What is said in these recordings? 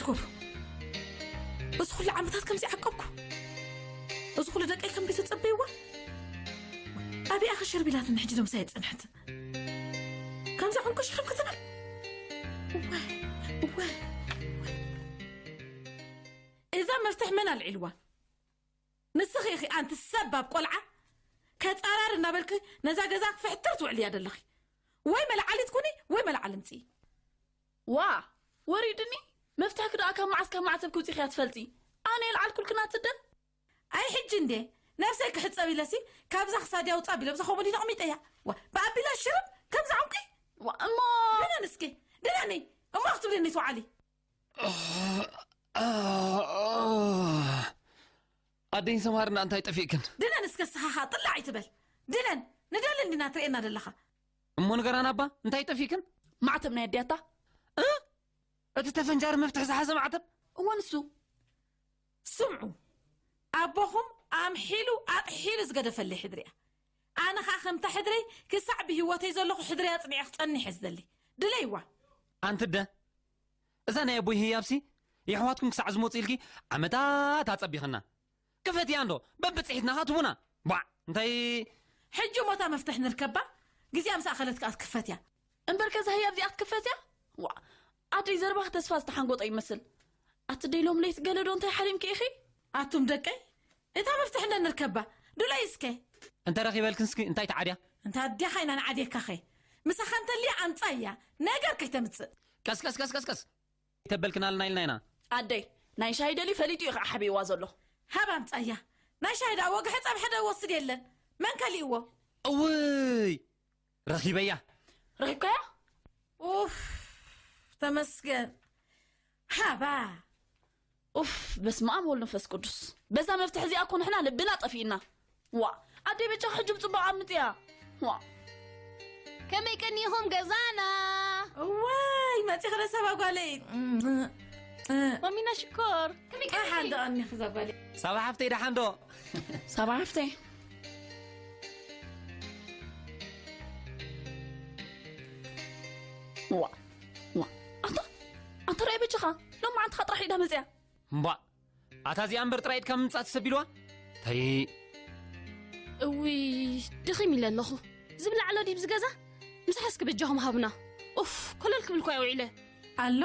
ክብሩ፣ እዚ ኩሉ ዓመታት ከምዚ ዓቀብኩ፣ እዚ ኩሉ ደቀይ ከም ተጸበይዋ፣ ኣቢኣ ከሸርቢላትን ሕጂ ደምሳ የጸንሐት። ከምዛ ዕንቁ ሽሕም ክትብል። እወ፣ እወ። እዛ መፍትሕ መን ኣልዒልዋ? ንስኺ ኢኺ ኣንቲ ሰባብ ቆልዓ፣ ከጻራር እናበልኪ ነዛ ገዛ ክፍሕትር ትውዕልያ ዘለኺ። ወይ መለዓሊት ኩኒ ወይ መለዓሊ ምጽኢ። ዋ፣ ወሪድኒ። መፍትሕኪ ደኣ ካብ መዓስ ካብ ማዕተብ ክውጽእኪ እያ ትፈልጢ? ኣነ የልዓልኩልክን ኣትደ። ኣይ ሕጂ እንዴ ነብሰይ ክሕጸብ ኢለሲ ካብዛ ክሳድ ያውጻ ቢለ ብዛ ኮሞዲኖ ኣቕሚጠያ። ዋ፣ ብኣቢላ ሽርብ ከምዛ ዕንቂ። ዋ፣ እሞ ድነን እስኪ፣ ድነኒ። እሞ ክትብልኒ ትውዓሊ። ኣደይን ሰማርና እንታይ ጠፊእክን? ድነን እስከ ስኻኻ ጥላዕ ይትበል። ድነን ንደሊ እንዲና ትርእየና ዘለኻ። እሞ ንገራና ኣባ እንታይ ጠፊእክን? ማዕተብ ናይ ኣዲያታ እ? እቲ ተፈንጃሪ መፍትሒ ዝሓዘ ማዕተብ? እወ ንሱ። ስምዑ፣ ኣቦኹም ኣምሒሉ ኣጥሒሉ ዝገደፈለይ ሕድሪያ። ኣነ ኸኣ ከምታ ሕድረይ ክሳዕ ብህይወተይ ዘለኹ ሕድረይ ኣጽኒዐ ክጸንሕ እየ ዝደሊ። ድለይዋ። ኣንቲ ኣደ፣ እዛ ናይ ኣቦይ ህያብሲ የሕዋትኩም ክሳዕ ዝመጹ ኢልኪ ዓመታት ኣጸቢኽና። ክፈትያ እንዶ በብጽሒትና ኸኣ ትቡና። ባዕ እንታይ ሕጂ ሞታ መፍትሕ ንርከባ ግዜ ምስ ኣኸለት ከኣ ትክፈት እያ። እምበር ከዛ ህያብ እዚኣ ክትክፈት እያ። ዋ ኣደይ ዘረባኺ ተስፋ ዝተሓንጎጦ ይመስል። ኣቲ ደይ ሎም ለይት ገለ ዶ እንታይ ሓሪምኪ ኢኺ? ኣቱም ደቀይ እታ መፍትሕ እንደ ንርከባ ዱለይ እስከ። እንተ ረኺበልክን እስኪ እንታይ ትዓድያ? እንታ ኣዴኻ ኢና ንዓድየካኸ ምሳኻ እንተልያ ኣምጻያ ነገር ከይተምጽእ። ቀስ ቀስ ቀስ ቀስ ቀስ ይተበልክናልና ኢልና ኢና። ኣደይ ናይ ሻሂ ደልዩ ፈሊጡ እዩ ከዓ ሓቢእዋ ዘሎ። ሃብ ኣምጻያ ናይ ሻሂ ደኣ ወግሐ ጸብሐ ዶ ወስድ የለን መን ከሊእዎ። እውይ ረኺበያ። ረኺብካያ? ኡፍ ተመስገን ሃባ። ኡፍ በስመ ኣብ ወወልድ ወመንፈስ ቅዱስ። በዛ መፍትሒ እዚኣ እኮ ንሕና ልብና ጠፊእና። ዋ ኣደይ በጃ ሕጂ ብጽቡቕ ኣምጥያ። ዋ ከመይ ቀኒኹም ገዛና? እዋይ መጺኺ ዶ ሰባ ጓለይ። ማሚና ሽኮር ከመይ ቀኒኺ? ሓንዶ ቀኒኺ እዛ ጓለይ። ሳባ ሓፍተይ ደሓን ዶ? ሳባ ሓፍተይ። ዋ ዋ ኣንታ ኣንታ ርኣይ በጃኻ ሎማዓንቲ ኸኣ ጥራሕ ኢዳ መጽያ። እምቧእ ኣታ እዚኣ እምበር ጥራይ ኢድካ ምምጻእ ተሰቢልዋ እንታይ እውይ ደኺም ኢለ ኣለኹ ዝብላዕ ኣሎ ድዩ ብዚ ገዛ ምሳሕ እስኪ በጃኹም ሃቡና ኡፍ ኮለል ክብል እኳ እየ ውዒለ ኣሎ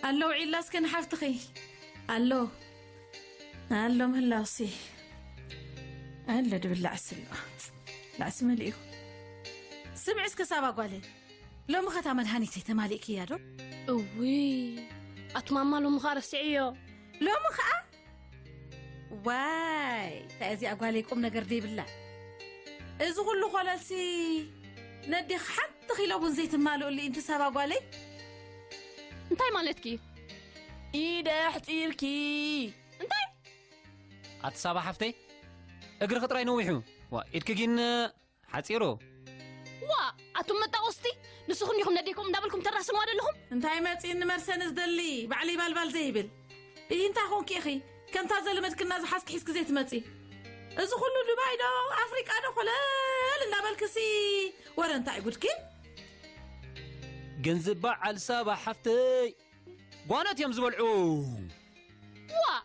ኣሎ ውዒላ እስከ ንሓፍትኺ ኣሎ ኣሎ ምህላውሲ ኣሎ ድብል ላዕሲ ኣሎ ላዕሲ መሊኡ ስምዒ እስከ ሳባ ጓለይ ሎሚ ኸታ መድሃኒተይ ተማሊእክያ ዶ? እውይ ኣቲ ማማ ሎሚ ኸኣ ረሲዐዮ። ሎሚ ኸኣ ዋይ እንታይ እዚኣ ጓለይ ቁም ነገር ደይብላ። እዚ ኹሉ ኾለልሲ ነዴኺ ሓንቲ ኺሎ ቡን ዘይትማልኡሉ ኢንቲ ሳባ ጓለይ። እንታይ ማለትኪ? ኢደ ኣሕጺርኪ። እንታይ? ኣቲ ሳባ ሓፍተይ እግርኺ ጥራይ ነዊሑ ዋ ኢድኪ ጊን ሓጺሩ። ዋእ ኣቱም መጣቖስቲ ንስኹም ዲኹም ነዴኩም እንዳበልኩም ተራስንዋ ዘለኹም። እንታይ መጺእኒ መርሰኒ ዝደሊ ባዕለይ ባልባል ዘይብል። እይ እንታይ ኾንኪ ኢኺ ከምታ ዘለመድክና ዝሓዝኪ ሒዝኪ ዘይትመጺ። እዚ ኹሉ ዱባይ ዶ ኣፍሪቃ ዶ ኾለል እንዳበልክሲ ወረ እንታይ ጉድኪ። ገንዘብ በዓል ሳባ ሓፍተይ ጓኖት እዮም ዝበልዑ። ዋእ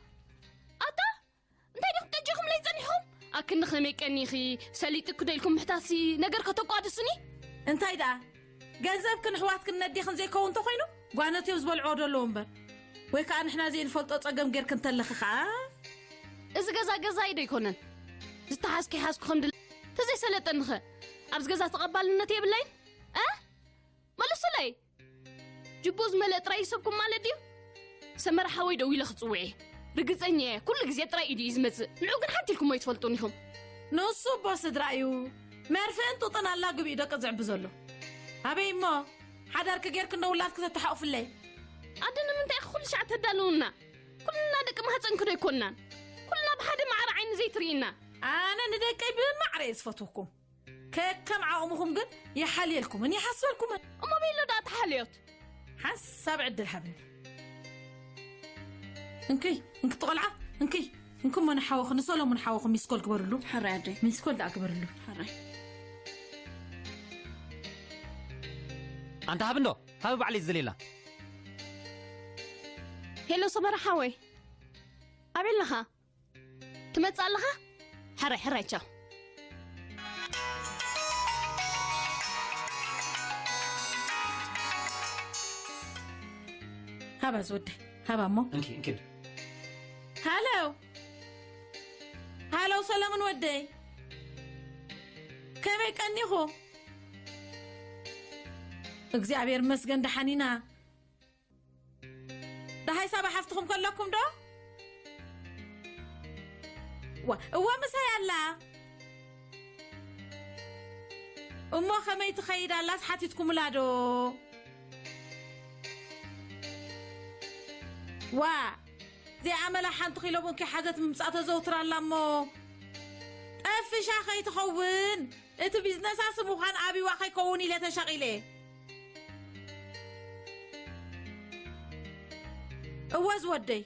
ኣታ እንታይ ዲኹም ጠጂኹም ለይ ጸኒሕኹም? ኣክኒ ከመይ ቀኒኺ? ሰሊጥኪ ዶ ኢልኩም ምሕታሲ ነገር ከተቋድሱኒ? እንታይ ደኣ ገንዘብክን ኣሕዋትክን ነዴኽን ዘይከውን እንተኾይኑ ጓነትዮም ዝበልዕዎ ዶ ኣለዉ እምበር ወይ ከኣ ንሕና ዘይንፈልጦ ጸገም ጌርኪ እንተለኺ ከኣ እዚ ገዛ ገዛይ ዶ ኣይኮነን? ዝተሓዝኩ ይሓዝኩ ከም ድለ ተዘይሰለጠኒኸ ኣብዚ ገዛ ተቐባልነት የብለይን? እ? መልሱለይ! ጅቡኡ ዝመልአ ጥራይ ይሰብኩም ማለት ድዩ? ሰመረ ሓወይ ደዊለ ክጽውዕ እየ። ርግጸኛ እየ፣ ኩሉ ግዜ ጥራይ ኢዱ እዩ ዝመጽእ። ንዑ ግን ሓንቲ ኢልኩም ኣይትፈልጡን ኢኹም። ንሱ እቦ ስድራ እዩ። መርፍእን ጡጥን ኣላግብ እዩ ደቂ ዝዕቢ ዘሎ። ኣበይ እሞ ሓዳርኪ ጌርኪ እንዶ ውላድኪ ተተሓቑፍለይ። ኣደ ንምንታይ ኢኺ ኩሉ ሻዕ ተዳልውና? ኩልና ደቂ ማህጸንኪ ዶ ኣይኮንናን? ኩልና ብሓደ ማዕረ ዓይኒ ዘይትርእይና? ኣነ ንደቀይ ብማዕረ እየ ዝፈትወኩም። ከከም ዓቕምኹም ግን ይሓልየልኩምን ይሓስበልኩምን። እሞ ቤሎ ደኣ ተሓልዮት። ሓንሳብ ዕድል ሃብኒ። እንክይ እንክቲ ቆልዓ እንክይ እንክሞ ንሓወኹ ንሰሎሙን ሓወኹ ሚስኮል ግበርሉ። ሓራይ ኣደይ። ሚስኮል ደኣ ግበርሉ። ሓራይ። ኣንታ ሃብ እንዶ ሃብ ባዕለይ ዝደልየላ። ሄሎ ሰመረ ሓወይ፣ ኣበይ ኣለኻ? ትመጽእ ኣለኻ? ሕራይ ሕራይ፣ ቻው። ሃባ ዝወደይ፣ ሃባ እሞ። እንኪ እንኪ። ሃሎ፣ ሃሎ ሰለሙን ወደይ፣ ከመይ ቀኒኹ? እግዚኣብሔር ይመስገን፣ ደሓን ኢና። ደሃይ ሳባ ሓፍትኹም ከለኩም ዶ? ዋ፣ እወ ምሳይ ኣላ። እሞ ከመይ ትኸይድ ኣላስ ሓቲትኩምላ ዶ? ዋ፣ እዚኣ ኣመላ ሓንቲ ኪሎ ቡን ከይሓዘት ምምጻእ ተዘውትር ኣላ እሞ ጠፊሻ ከይትኸውን። እቲ ቢዝነሳ ስም ምዃን ኣቢዋ ከይከውን ኢለ ተሻቒለ። እወ ዝወደይ፣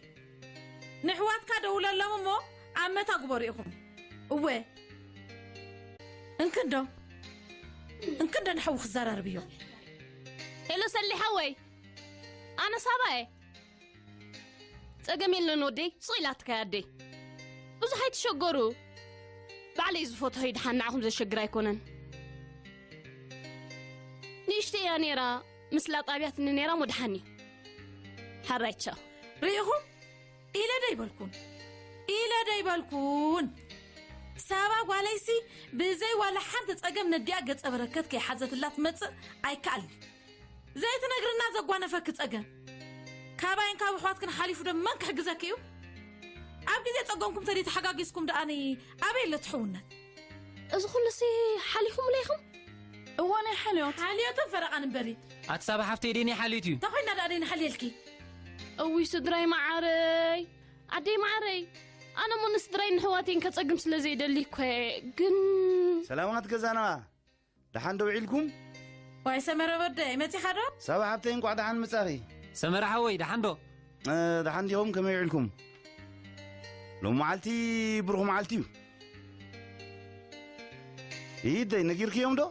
ንሕዋትካ ደውለሎም እሞ ኣመታ ግበሩ ኢኹም። እወ፣ እንክንዶ፣ እንክንዶ ንሓዊ ክዘራርብዮ። ሄሎ ሰሊ ሓወይ፣ ኣነ ሳባ እየ። ጸገም የለን ወደይ፣ ስቕ ኢላትካ ኣደይ። ብዙሕ ኣይትሸገሩ። ባዕለይ ዝፈትሖ እዩ ድሓን፣ ንዓኹም ዘሸግር ኣይኮነን። ንእሽተይ እያ ነይራ፣ ምስ ላጣብያትኒ ነይራ እሞ ድሓን እዩ። ሓራይ ቻው። ርኢኹም? ኢለ ዶ ኣይበልኩን? ኢለ ዶ ኣይበልኩን? ሳባ ጓለይሲ ብዘይ ዋላ ሓንቲ ጸገም ነዲኣ ገጸ በረከት ከይሓዘትላ ትመጽእ ኣይከኣልን። ዘይትነግርና ዘጓነፈኪ ጸገም። ካባይን ካብ ኣሕዋትክን ሓሊፉ ዶ መን ክሕግዘኪ እዩ? ኣብ ግዜ ጸገምኩም ተደይ ተሓጋጊዝኩም ደኣኒ ኣበይ ኣሎ ትሕውነት? እዚ ኩሉሲ ሓሊኹምለ ኢኹም? እዋን ኣይሓልዮት። ሓልዮትን ፈረቓን እምበሪ። ኣቲ ሳባ ሓፍተይ ደይ ናይ ሓልዮት እዩ። እንታይ ኮይና ደኣ ደይ ንሓልየልኪ? እውይ ስድራይ መዓረይ፣ ኣደይ መዓረይ፣ ኣነ እሞ ንስድራይ ንሕዋተይን ከጸግም ስለ ዘይደሊ እኮ እየ፣ ግን ሰላማት ገዛና፣ ደሓን ዶ ውዒልኩም? ዋይ ሰመረ ወደይ፣ መጺኻ ዶ? ሳባ ሓብተይ፣ እንቋዕ ደሓን መጻኺ። ሰመረ ሓወይ፣ ደሓን ዶ? እ፣ ደሓን ዲኹም? ከመይ ውዒልኩም? ሎም መዓልቲ ብሩኽ መዓልቲ እዩ። ኢደይ፣ ነጊርክዮም ዶ?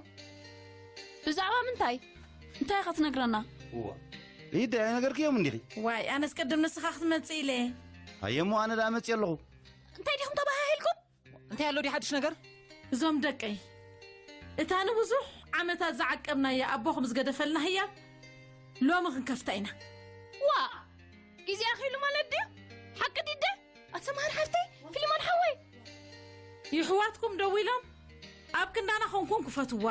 ብዛዕባ ምንታይ? እንታይ ኢኻ ትነግረና? እዋ። ኢደይ፣ ኣይነገርክዮም እንዲኺ? ዋይ፣ ኣነስ ቅድም ንስኻ ክትመጽእ ኢለ። ኣየሞ፣ ኣነ ደኣ መጽእ ኣለኹ። እንታይ ዲኹም ተባሃሂልኩም? እንታይ ኣሎ ድዩ ሓድሽ ነገር? እዞም ደቀይ፣ እታ ንብዙሕ ዓመታት ዝዓቀብናያ ኣቦኹም ዝገደፈልና ህያብ ሎሚ ክንከፍታ ኢና። ዋ! ግዜ ኣኺሉ ማለት ድዩ? ሓቂ ድደ? ኣቲ ሰምሃር ሓፍተይ፣ ፊልሞን ሓወይ። ይሕዋትኩም ደዊሎም ኣብ ክንዳና ኾንኩም ክፈትዋ።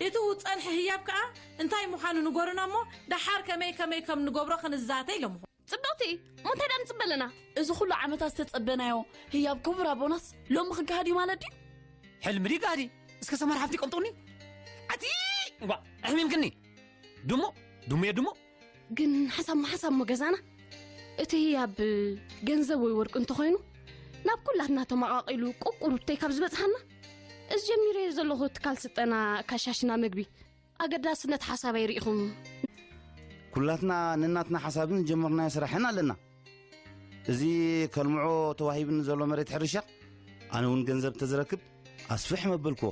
እቲ ዝጸንሐ ህያብ ከኣ እንታይ ምዃኑ ንገሩና እሞ፣ ደሓር ከመይ ከመይ ከም ንገብሮ ክንዛተ ኢሎምኹም። ጽብቕቲ፣ እሞ እንታይ ደኣ ንጽበ ኣለና? እዚ ኩሉ ዓመታት ዝተጸበናዮ ህያብ ክቡር ኣቦናስ ሎሚ ክገሃድ እዩ ማለት ድዩ? ሕልሚ ድዩ ጋህዲ? እስከ ሰማር ሓፍቲ ቀምጡኒ። ኣቲ! ዋ፣ ኣሕሚምክኒ። ድሞ፣ ድሞ እየ ድሞ። ግን ሓሳብ ሓሳብ እሞ ገዛና። እቲ ህያብ ገንዘብ ወይ ወርቂ እንተኾይኑ፣ ናብ ኩላትና ተመቓቒሉ ቁቁሩብተይ ካብ ዝበጽሓና፣ እዚ ጀሚረዮ ዘለኹ ትካል ስልጠና፣ ካሻሽና መግቢ፣ ኣገዳስነት ሓሳብ ኣይርኢኹም? ኩላትና ነናትና ሓሳብን ዝጀመርናዮ ስራሕን ኣለና። እዚ ከልምዖ ተዋሂብኒ ዘሎ መሬት ሕርሻ፣ ኣነ እውን ገንዘብ ተዝረክብ ኣስፍሕ መበልክዎ።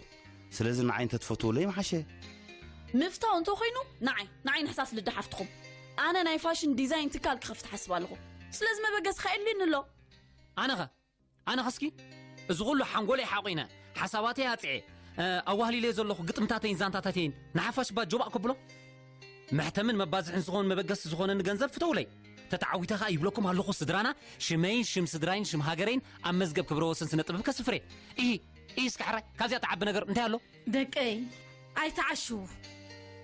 ስለዚ ንዓይ እንተትፈትውለይ ምሓሸ። ምፍታው እንተኾይኑ ንዓይ፣ ንዓይ ንሕሳስ ልዳ ሓፍትኹም። ኣነ ናይ ፋሽን ዲዛይን ትካል ክኸፍት ሓስብ ኣለኹ። ስለዚ መበገሲ ከየድልዩኒ ኣሎ። ኣነኸ? ኣነኸ እስኪ እዚ ኩሉ ሓንጎለይ ሓቑነ፣ ሓሳባተይ ኣጽዔ፣ እ፣ ኣዋህሊለዮ ዘለኹ ግጥምታተይን ዛንታታተይን ንሓፋሽ ባጆባእ ከብሎ? መሕተምን መባዝሕን ዝኾን መበገሲ ዝኾነኒ ገንዘብ ፍተውለይ። ተተዓዊተ ኸኣ ይብለኩም ኣለኹ ስድራና፣ ሽመይን ሽም ስድራይን ሽም ሃገረይን ኣብ መዝገብ ክብረ ወሰን ስነ ጥበብ ከስፍሬ። ኢሂ፣ ኢሂ እስኪ ሕራይ፣ ካብዚኣ ተዓቢ ነገር እንታይ ኣሎ? ደቀይ፣ ኣይተዓሽዉ።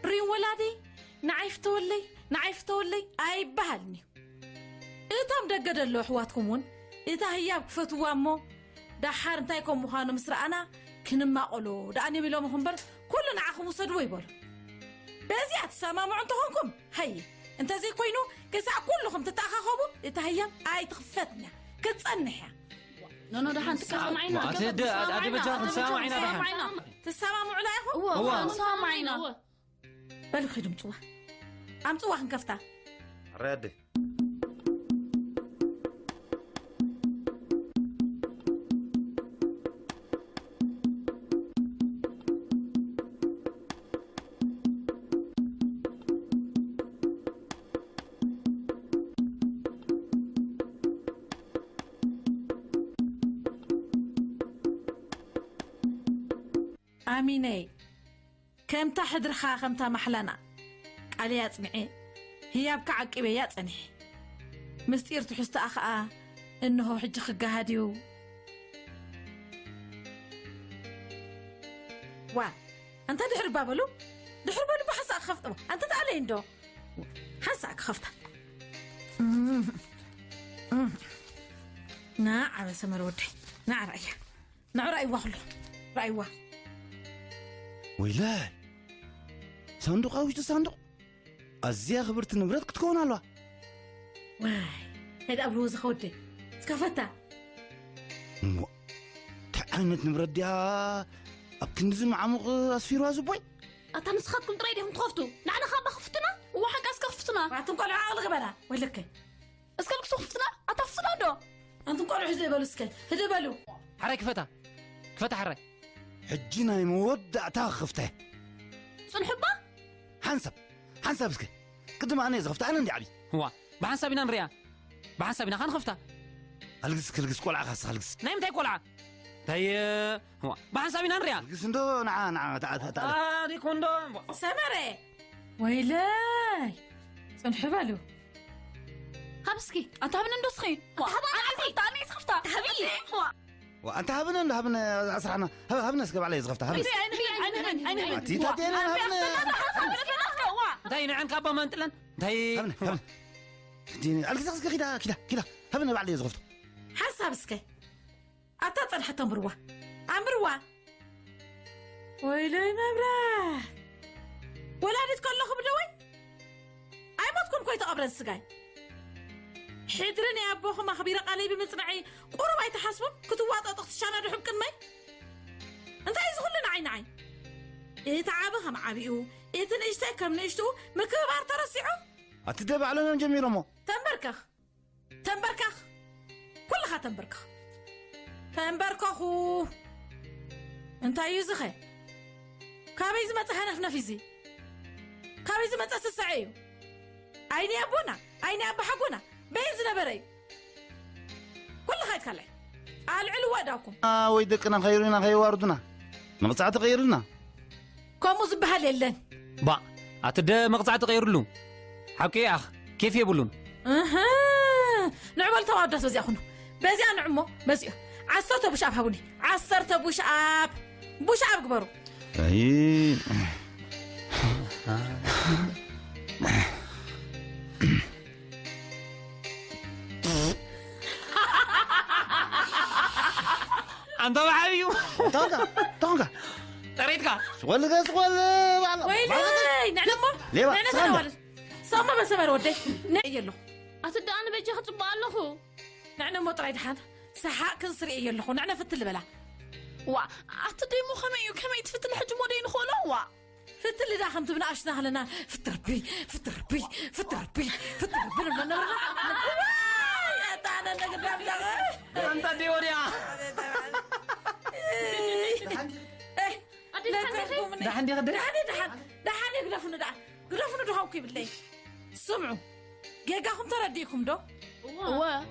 ሪም ወላዲ፣ ንዓይ ፍተወለይ፣ ንዓይ ፍተወለይ ኣይበሃልን እዩ። እቶም ደገ ደለዉ ኣሕዋትኩም እውን እታ ህያብ ክፈትዋ እሞ፣ ደሓር እንታይ ከም ምዃኑ ምስ ረኣና ክንማቐሎ ደኣ ንብል ኢሎምኹም እምበር፣ ኩሉ ንዓኹም ውሰድዎ ይበሉ። በዚኣ ትሰማምዑ እንተኾንኩም፣ ሃየ፣ እንተዘይኮይኑ፣ ክሳዕ ኩልኹም ትተኣኻኸቡ፣ እታ ህያብ ኣይትኽፈትን እያ፣ ክትጸንሕ እያ። ኖኖ፣ ደሓን ትሰማማዕና። ኣቲ ደ-፣ ኣቲ በጃኹም ትሰማማዕና ደሓን። ትሰማማዕና። ትሰማምዑላ ኢኹም? እወ፣ እወ። እወ፣ ንሰማማዕና። እወ። በሉ ኺዱ ምጽዋ። ኣምጽዋ ክንከፍታ። ኣረ ኣደ። ኣሚነይ፣ ከምታ ሕድርኻ፣ ከምታ ማሕላና፣ ቃለይ ኣጽኒዐ፣ ህያብካ ዓቂበያ ጸኒሐ። ምስጢር ትሕዝቶኣ ኸኣ እንሆ ሕጂ ክገሃድ እዩ። ዋ፣ ኣንታ ድሕር እባ በሉ፣ ድሕር በሉ፣ ብሓንሳእ ክኸፍት፣ ኣንታ ተኣለይ እንዶ። ሓንሳእ ክኸፍታ። ና ዓበ ሰመረ ወደይ፣ ና ራእያ። ንዑ ራእይዋ ኩሉ፣ ራእይዋ። ወይለይ፣ ሳንዱቕ ኣብ ውሽጢ ሳንዱቕ። ኣዝያ ክብርቲ ንብረት ክትከውን ኣለዋ። ዋይ፣ እንታይ ደኣ ብልዎ ዝኸወደ? እስካ ፈታ። እሞ፣ እንታይ ዓይነት ንብረት ድያ ኣብ ክንድዚ መዓሙቕ ኣስፊርዋ ዝቦይ? ኣታ ንስኻትኩም ጥራይ ዲኹም ትኸፍቱ? ንዓና ካብ ክፍቱና? እዋ፣ ሓቃ እስካ ክፍቱና። ኣቱም ቆልዑ ዓቕሊ ግበራ። ወይለከ። እስከ ልክሱ ክፍትና፣ ኣታ ፍትና ዶ? ኣንቱም ቆልዑ ህድእ በሉ እስከ፣ ህድእ በሉ። ሓራይ ክፈታ፣ ክፈታ ሓራይ። ሕጂ ናይ መወዳእታ ክፍተ። ጽንሑባ? ሓንሳብ፣ ሓንሳብ እስከ። ቅድም ኣነ እየ ዝኸፍታ፣ ኣነ እንዲ ዓቢ። እዋ፣ ብሓንሳብ ኢና ንሪኣ። ብሓንሳብ ኢና ኸንኸፍታ። ኣልግስ፣ ክልግስ፣ ቆልዓ ካስ፣ ኣልግስ። ናይ ምንታይ ቆልዓ? እንታይ፣ እዋ፣ ብሓንሳብ ኢና ንሪኣ። ኣልግስ እንዶ፣ ንዓ፣ ንዓ፣ ተዓ፣ ተዓ፣ ተዓ። ኣሪኮ እንዶ። ሰመረ! ወይለይ! ጽንሑ በሉ። ሃብ እስኪ። ኣንታ ሃብኒ እንዶ እስኺ። ዋ፣ ኣንታ ሃብ ኣነ ኣነ ዝኸፍታ፣ ኣነ ዝኸፍታ። ሃቢ። ዋ። ዋ፣ ኣንታ ሃብኒ እንዶ ሃብኒ ኣስራሕና። ሃብ-፣ ሃብኒ እስከ ባዕለይ ዝኸፍታ፣ ሃብኒ። ኣይ፣ ኣይ፣ ኣይ፣ ኣይ፣ ኣይ፣ ኣቲ ዋ። ታዲያ ኣነ ኣንታ ሃብኒ። ሃብኒ፣ ሃብኒ፣ ሃብኒ፣ ዋ። እንታይ ንዐን ካባ መንጥለን? እንታይ? ሃብኒ፣ ሃብኒ። ዲኒ፣ ኣልክሳ እስከ ኪዳ፣ ኪዳ፣ ኪዳ። ሃብኒ ባዕለይ ዝኸፍታ። ሓንሳብ እስከ። ኣታ ጸንሐት ኣንብርዋ። ኣንብርዋ። ወይለይ መብራት። ወላዲት ከለኹ ብደወይ? ኣይሞትኩን ኮይ ተቐብረን ስጋይ። ሕድሪ ናይ ኣቦኹም ኣኽቢረ ቃለይ ብምጽናዐይ ቁሩብ ኣይትሓስቡን? ክትዋጠጡ ክትሻነዱ ሕብ ቅድመይ? እንታይ እዩ ዝኹሉ ንዓይ ንዓይ? እቲ ዓቢ ከም ዓቢኡ፣ እቲ ንእሽተይ ከም ንእሽትኡ ምክብባር ተረሲዑ? ኣቲ ደ ባዕሎም እዮም ጀሚሮሞ። ተንበርከኽ። ተንበርከኽ! ኩልኻ ተንበርከኽ! ተንበርከኹ! እንታይ እዩ ዝኸ? ካበይ ዝመጸ ሃነፍነፍ እዚ? ካበይ ዝመጸ ስስዐ እዩ? ኣይኒ ኣቦና፣ ኣይኒ ኣባሓጎና፣ በየን ዝነበረ እዩ? ኩልኻ ይትካላይ። ኣልዕልዎ እዳውኩም። ኣ፣ ወይ ደቅና ከይሩና ከየዋርዱና። መቕጻዕቲ ቀይሩልና። ከምኡ ዝበሃል የለን። ባ፣ ኣቲ ደ መቕጻዕቲ ቀይሩሉ። ሓቂ ኣኽ፣ ኬፍ የብሉን። እህ፣ ንዕበሉ ተዋዳስ በዚኣ ኩኑ። በዚኣ ንዕሞ፣ በዚኡ። ዓሰርተ ቡሽኣብ ሃቡኒ። ዓሰርተ ቡሽኣብ። ቡሽኣብ ግበሩ። ኣይ። ኣንታ ብዓብዩ። ቶንካ፣ ቶንካ። ጠሪትካ። ስቆል ገ፣ ስቆል፣ ባዕላ-፣ ወይለይ፣ ባዕላ-፣ ንዕነሞ፣ ሌባ፣ ንዕነ ስቆል። ተናዋል። ሰማ በሰመር ወደይ፣ ንዕየ ኣለኹ። ኣቲ ደኣ ንበጃ ክጽብቕ ኣለኹ። ንዕነሞ ጥራይ ደሓን፣ ሰሓቕ ክንስርየ ኣለኹ፣ ንዕነ ፍትል በላ። ዋ፣ ኣቲ ደሞ ከመይ እዩ፣ ከመይ ትፍትል ሕጂ ሞደይ ንኽእሎ፣ ዋ። ፍትል ዳ ከምቲ ብንኣሽና ከለና ፍትርብይ፣ ፍትርብይ፣ ፍትርብይ፣ ፍትርብይ ንብሎ ነበርና። ዋይ፣ ኣታ ኣነ ነግዳም ዳኸ። ኣንታ ዲወድያ። ኤህ፣ ኣዴ፣ ለከርኩምኒ። ደሓን ዲኺ? ደሓን፣ ደሓን፣ ደሓን ግደፉኒ ደኣ። ግደፉኒ ድሃውኩ ይብለይ። ስምዑ፣ ጌጋኹም ተረዲእኩም ዶ? እወ፣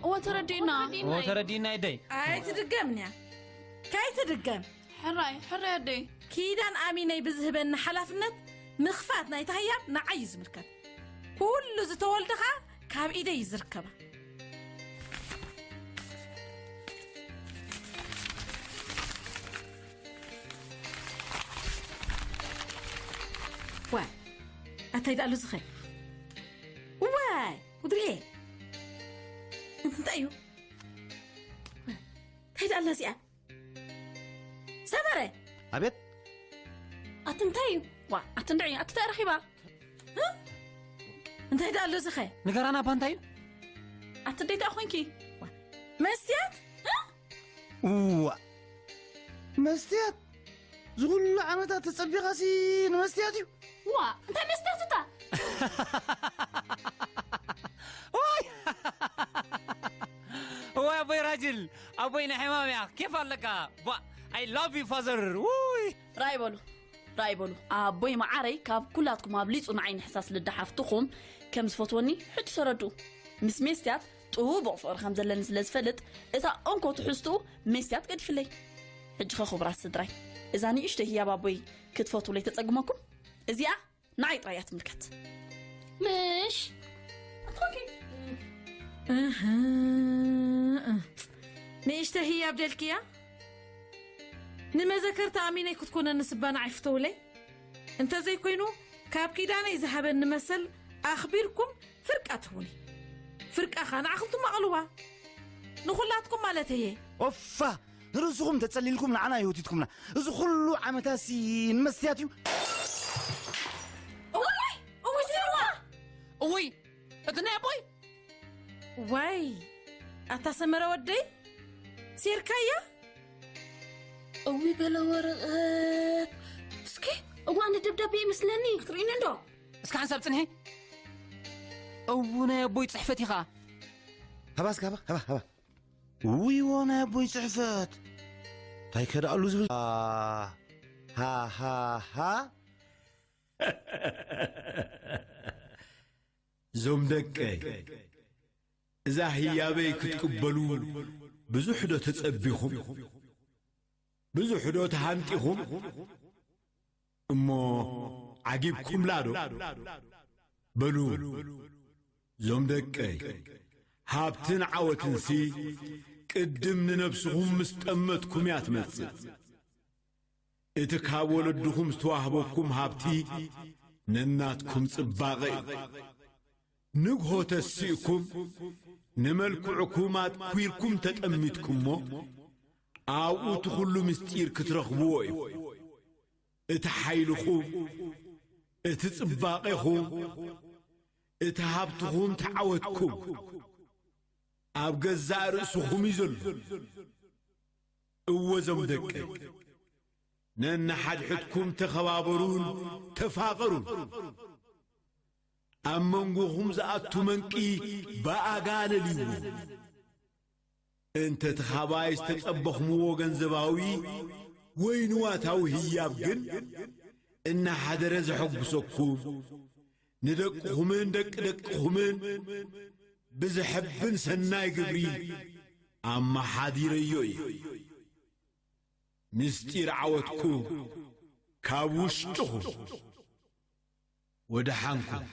እወ፣ ተረዲእና። እወ፣ ተረዲእና፣ ይደይ። ኣይትድገምንያ። ከይትድገም። ሕራይ፣ ሕራይ ኣደይ። ኪዳን ኣሚነይ ብዝህበኒ ሓላፍነት ምኽፋት ናይታ ህያብ ንዓይ እዩ ዝምልከት። ኩሉ ዝተወልደ ኸኣ ካብ ኢደይ እዩ ዝርከባ። ዋይ፣ ኣታይ ደኣሉ ዝኸ? ዋይ፣ ጉድርኤ። እንታይ እዩ? እንታይ ደኣላ እዚኣ? ሰመረ! ኣቤት። ኣቲ እንታይ እዩ? ዋ፣ ኣቲ እንድዒ፣ ኣቲ እንታይ ረኺባ? እ? እንታይ ደኣ ኣሎ እዚ ኸ? ንገራና፣ እባ እንታይ እዩ? ኣቲ ደይ እንታይ ኮንኪ? ዋ፣ መስትያት? እ? እዋ፣ መስትያት? ዝኹሉ ዓመታት ተጸቢኻሲ ንመስትያት እዩ? ዋ፣ እንታይ መስትያት እታ? ዋይ! ዋይ፣ ኣቦይ ራጅል፣ ኣቦይ ናይ ሕማም እያ። ኬፍ ኣለካ። ባ፣ I love you, father። ውይ! ራይ በሉ፣ ራይ በሉ። ኣቦይ መዓረይ ካብ ኩላትኩም ኣብሊጹ ንዓይ ንሕሳስ ልዳ ሓፍትኹም ከም ዝፈትወኒ ሕጂ ተረድኡ። ምስ ሜስትያት ጥቡቕ ፍቕሪ ከም ዘለኒ ስለ ዝፈልጥ፣ እታ እንኮ ትሕዝትኡ ሜስትያት ገዲፍለይ። ሕጂ ኸ ክቡራት ስድራይ፣ እዛ ንእሽቶ ህያብ ኣቦይ ክትፈትውለይ ተጸግመኩም? እዚኣ ንዓይ ጥራይ እያ ትምልከት። ምሽ? ኣትኾንኪ? እህ፣ እህ። ንእሽቶ ህያብ ደልክያ? ንመዘከርታ ኣሚነይ ክትኮነኒ ስባ ንዓይ ፍተውለይ። እንተዘይኮይኑ፣ ካብ ኪዳነይ ዝሃበኒ መሰል ኣኽቢርኩም ፍርቃ ትህቡኒ። ፍርቃኻ ንዓኹም ትማቕልዋ። ንኹላትኩም ማለት እየ። ኦፋ! ንርእስኹም ተጸሊልኩም ንዓና ይሁቲትኩምና። እዚ ኩሉ ዓመታሲ ንመስትያት እዩ። እውይ! እውይ! ስዋ! እውይ! እቲ ናይ ኣቦይ! ዋይ! ኣታ ሰመረ ወደይ! ሴርካያ? እውይ፣ ገለ ወረቐት። እስኪ፣ እዋን ደብዳቤ ይመስለኒ። ክትርእይኒ እንዶ? እስኪ ሓንሳብ ጽንሒ። እው፣ ናይ ኣቦይ ጽሕፈት እዩ ኸኣ። ሃባ እስኪ፣ ሃባ፣ ሃባ፣ ሃባ። ውይዎ፣ ናይ ኣቦይ ጽሕፈት። እንታይ ከደኣሉ ዝብል? ሃ፣ ሃ፣ ሃ። እዞም ደቀይ፣ እዛ ህያበይ ክትቅበሉ ብዙሕ ዶ ተጸቢኹም? ብዙሕ ዶ ተሃንጢኹም? እሞ ዓጊብኩምላ ዶ? በሉ፣ እዞም ደቀይ፣ ሃብትን ዓወትንሲ ቅድም ንነብስኹም ምስ ጠመትኩም እያ ትመጽእ። እቲ ካብ ወለድኹም ዝተዋህበኩም ሃብቲ ነናትኩም ጽባቐ እዩ። ንግሆ ተሲእኩም ንመልክዕኩም ኣትኲርኩም ተጠሚትኩሞ፣ ኣብኡ እቲ ኩሉ ምስጢር ክትረኽብዎ እዩ። እቲ ሓይልኹም፣ እቲ ጽባቐኹም፣ እቲ ሃብትኹም፣ እቲ ዓወትኩም ኣብ ገዛእ ርእስኹም እዩ ዘሎ። እወ፣ እዞም ደቀይ፣ ነንሓድሕድኩም ተኸባበሩን ተፋቐሩን። ኣብ መንጎኹም ዝኣቱ መንቂ ብኣጋ ለልይዎ። እንተ እቲ ኻባይ ዝተጸበኽምዎ ገንዘባዊ ወይ ንዋታዊ ህያብ ግን እናሓደረ ዘሐጉሰኩም፣ ንደቅኹምን ደቂ ደቅኹምን ብዘሐብን ሰናይ ግብሪ ኣመሓዲረዮ እየ። ምስጢር ዓወትኩም ካብ ውሽጥኹም። ወደሓንኩም።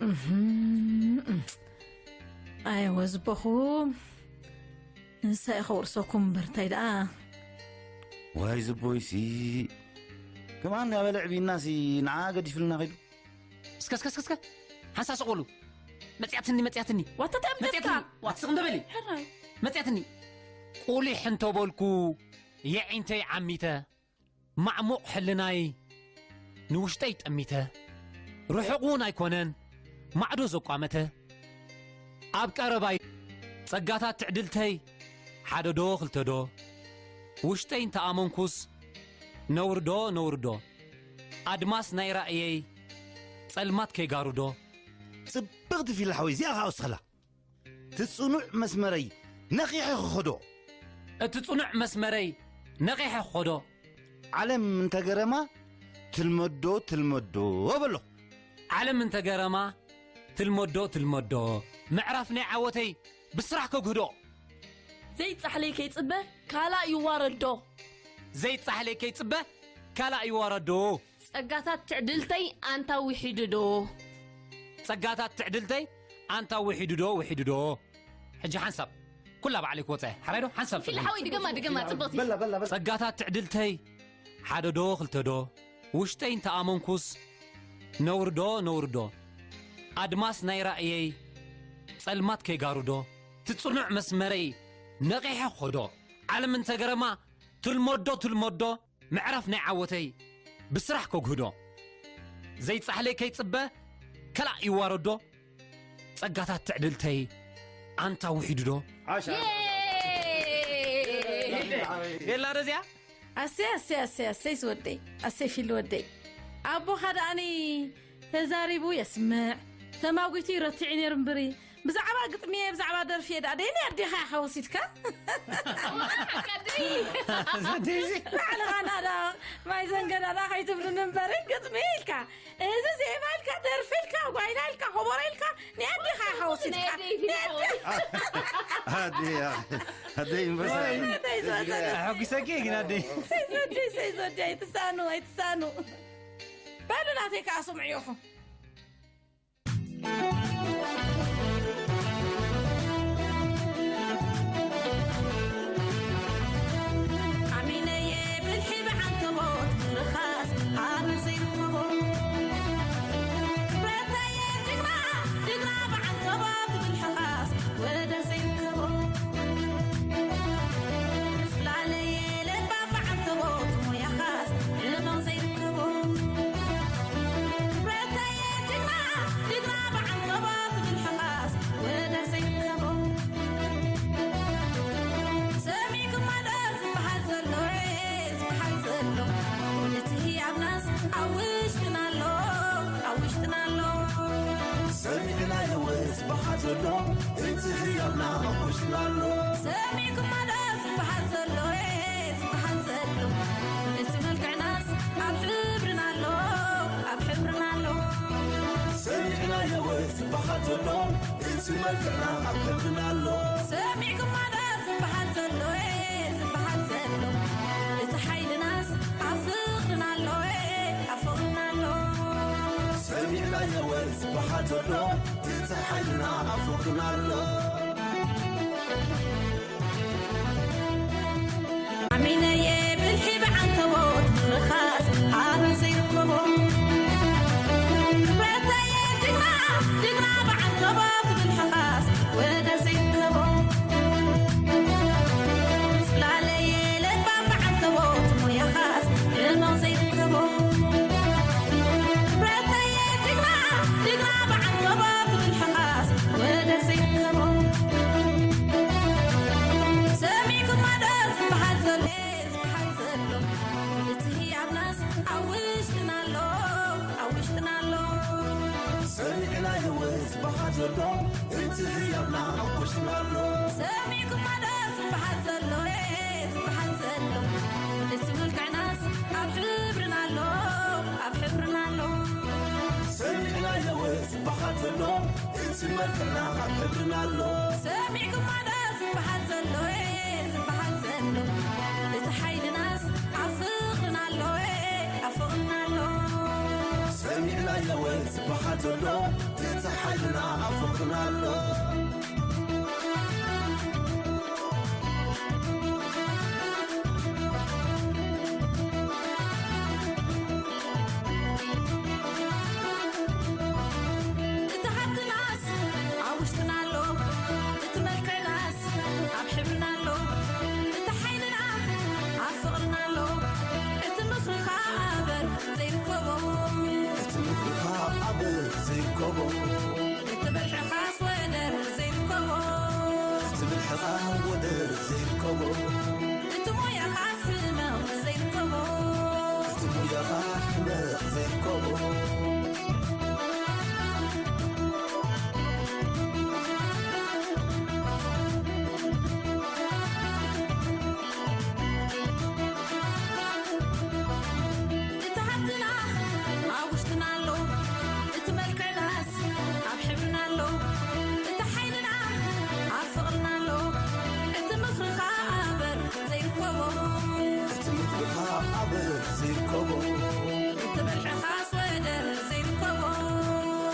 እህም፣ እም። ኣይ ወዝቦኹም። ንሳ ኢኻ ውርሰኩም እምበር እንታይ ደኣ? ዋይ ዝቦይሲ። ከማን ያበለ ዕቢናሲ ንዓ ገዲፍልና ኸይዱ። እስከ፣ እስከ፣ እስከ፣ እስከ። ሓንሳእ ስቕ በሉ። መጽያትኒ፣ መጽያትኒ። ዋታ እንታይ መጽያትኒ። ኣምጺእካ? ዋት ስቕ እንደ በሊ። ሕራይ። መጽያትኒ። ቁሊሕ እንተበልኩ የዒንተይ ዓሚተ። ማዕሙቕ ሕልናይ ንውሽጠይ ጠሚተ፣ ርሑቕ እውን ኣይኮነን ማዕዶ ዘቋመተ። ኣብ ቀረባይ ጸጋታት ትዕድልተይ ሓደ ዶ ክልተ ዶ፣ ውሽጠይ እንተኣመንኩስ ነውርዶ ነውርዶ፣ ኣድማስ ናይ ራእየይ ጸልማት ከይጋርዶ። ጽብቕቲ ፊልም ሓወይ፣ እዚኣ ኸኣ ወስኸላ። እቲ ጽኑዕ መስመረይ ነቒሐ ክኸዶ። እቲ ጽኑዕ መስመረይ ነቒሐ ክኸዶ። ዓለም እንተገረማ ትልመዶ ትልመዶ በሎ። ዓለም እንተገረማ ትልመዶ ትልመዶ። ምዕራፍ ናይ ዓወተይ ብስራሕ ከግህዶ። ዘይጻሕለይ ከይጽበ ካልእ ይዋረዶ። ዘይጻሕለይ ከይጽበ ካልእ ይዋረዶ። ጸጋታት ትዕድልተይ ኣንታ ውሒዱ ዶ? ጸጋታት ትዕድልተይ ኣንታ ውሒዱ ዶ፣ ውሒዱ ዶ? ሕጂ ሓንሳብ ኩላ ባዕለይ ክወጽኣ እየ። ሓራይ ዶ? ሓንሳብ ፊል ሓወይ፣ ድገማ፣ ድገማ፣ ጽብቕቲ። በላ፣ በላ፣ በላ። ጸጋታት ትዕድልተይ ሓደ ዶ፣ ክልተ ዶ? ውሽጠይ እንተኣመንኩስ ነውሪ ዶ፣ ነውሪ ዶ? ኣድማስ ናይ ራእየይ ጸልማት ከይጋርዶ። እቲ ጽኑዕ መስመረይ ነቒሐ ክኸዶ። ዓለም እንተገረማ ትልመዶ፣ ትልመዶ። ምዕራፍ ናይ ዓወተይ ብስራሕ ከግህዶ። ዘይጻሕለይ ከይጽበ ከላእ ይዋረዶ። ጸጋታት ትዕድልተይ ኣንታ ውሒዱ ዶ? ዓሻ። የላ ዶ እዚኣ? ኣሰይ፣ ኣሰይ፣ ኣሰይ፣ ኣሰይ፣ ዝወደይ። ኣሰይ፣ ፊል ወደይ። ኣቦኻ ደኣኒ ተዛሪቡ የስምዕ፣ ተማጒቱ ይረትዕ እዩ ነይሩ እምበሪ። ብዛዕባ ግጥሚ እየ፣ ብዛዕባ ደርፊ እየ፣ ደኣ ደይኒ ኣዴኻ ኢኻ ወሲድካ። ዘደይዚ። ባዕልኻ ናዳ ማይ ዘንገዳዳ ከይትብሉኒ እምበሪ፣ ግጥሚ ኢልካ፣ እዚ ዜማ ኢልካ፣ ደርፊ ኢልካ፣ ጓይላ ኢልካ፣ ኾቦሮ ኢልካ፣ ንኣዴኻ ኢኻ ወሲድካ። ናይ ኣደይ ፊልም ንኣደ-፣ ሓወይ። ኣዴ፣ ኣዴ። ኣደይ እምበሳ። ኣደይ ዝበሳ። ኣሐጒሰኪ ግን ኣደይ። ሰይ ዘደይ፣ ሰይ ዘደይ፣ ኣይትሳኑ፣ ኣይትሳኑ። በሉ ናተይ ከኣ ስምዑ ኢኹም። ኣሚነየ ብልሒ ብዓንተቦት ምርኻስ ኣነ ዘይርከቦ። ብረታየ ጅግና፣ ጅግና ብዓንተቦት ብልሕኻስ ወደር ዘይርከቦ። ጽላለየ ለባም ብዓንተቦት ሞያኻስ ሕመቕ ዘይርከቦ። ብረታየ ጅግና፣ ጅግና ብዓንተቦት ብልሕኻስ ወደር ዘይርከቦ። ሰሚዕኩሞ ዶ ዝበሃል ዘሎ፣ ዝበሃል ዘሎ? እቲ ህያብናስ ኣብ ውሽጥና ኣሎ፣ ኣብ ውሽጥና ኣሎ። ሰሚዕናዮ ዝበሃል ዘሎ፣ እቲ ህያብና ኣብ ውሽጥና ኣሎ። ሰሚዕኩሞ ዶ ዝበሃል ዘሎ፣ ዝበሃል ዘሎ? እቲ መልክዕናስ ኣብ ሕብርና ኣሎ፣ ኣብ ሕብርና ኣሎ። ሰሚዕናዮ ዝበሃል ዘሎ፣ እቲ መልክዕና ኣብ ሕብርና ኣሎ። ሰሚዕኩሞ ዶ ዝበሃል ዘሎ፣ ዝበሃል ዘሎ? እቲ ሓይልናስ ኣብ ፍቕርና ኣሎ፣ ኣብ ፍቕርና ኣሎ። ሰሚዕናዮ ዝበሃል ዘሎ፣ እቲ ሓይልና ኣብ ፍቕርና ኣሎ። ኣሚነየ ብልሒ ብዓንተቦት ምርኻስ ኣበል ዘይርከቦ። ብረታየ ጅግና፣ ጅግና ብዓንተቦት ብልሕኻስ ወደር ዘይርከቦ። ጽላለየ ለባም ብዓንተቦት ሞያኻስ ሕመቕ ዘይርከቦ። ብረታየ ጅግና፣ ጅግና ብዓንተቦት ብልሕኻስ ወደር ዘይርከቦ። ሰሚዕኩሞ ዶ ዝበሃል ዘሎ፣ ዝበሃል ዘሎ? እቲ ህያብናስ ኣብ ውሽጥና ኣሎ፣ ኣብ ውሽጥና ኣሎ። ሰሚዕናዮ ዝበሃል ዘሎ፣ እቲ ህያብና ኣብ ውሽጥና ኣሎ። ሰሚዕኩሞ ዶ ዝበሃል ዘሎ፣ ዝበሃል ዘሎ? እቲ መልክዕናስ ኣብ ሕብርና ኣሎ፣ ኣብ ሕብርና ኣሎ። ሰሚዕናዮ ዝበሃል ዘሎ፣ እቲ መልክዕና ኣብ ሕብርና ኣሎ። ሰሚዕኩሞ ዶ ዝበሃል ዘሎ፣ ዝበሃል ዘሎ? እቲ ሓይልናስ ኣብ ፍቕርና ኣሎ፣ ኣብ ፍቕርና ኣሎ። ሰሚዕናዮ ዝበሃል ዘሎ፣ እቲ ሓይልና ኣብ ፍቕርና ኣሎ። እቲ ሃብትናስ ኣብ ውሽጥና ኣሎ፣ እቲ መልክዕናስ ኣብ ሕብርና ኣሎ፣ እቲ ሓይልና ኣብ ፍቕርና ኣሎ፣ እቲ ምኽርኻ ኣበር ዘይርከቦ። እቲ ምኽርኻ ኣበር ዘይርከቦ። እቲ ብልሕኻስ ወደር ዘይርከቦ። እቲ ብልሕኻ ወደር ዘይርከቦ። እቲ ሞያኻስ ሕመቕ ዘይርከቦ። እቲ ሞያኻ ሕመቕ ዘይርከቦ። እቲ ሃብትና ኣብ ውሽጥና ኣሎ፣ እቲ መልክዕናስ ኣብ ሕብርና ኣሎ፣ እቲ ሓይልና ኣብ ፍቕርና ኣሎ፣ እቲ ምኽርኻ ኣበር ዘይርከቦ። እቲ ምኽርኻ ኣበር ዘይርከቦ። እቲ ብልሕኻስ ወደር ዘይርከቦ።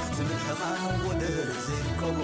እቲ ብልሕኻ ወደር ዘይርከቦ።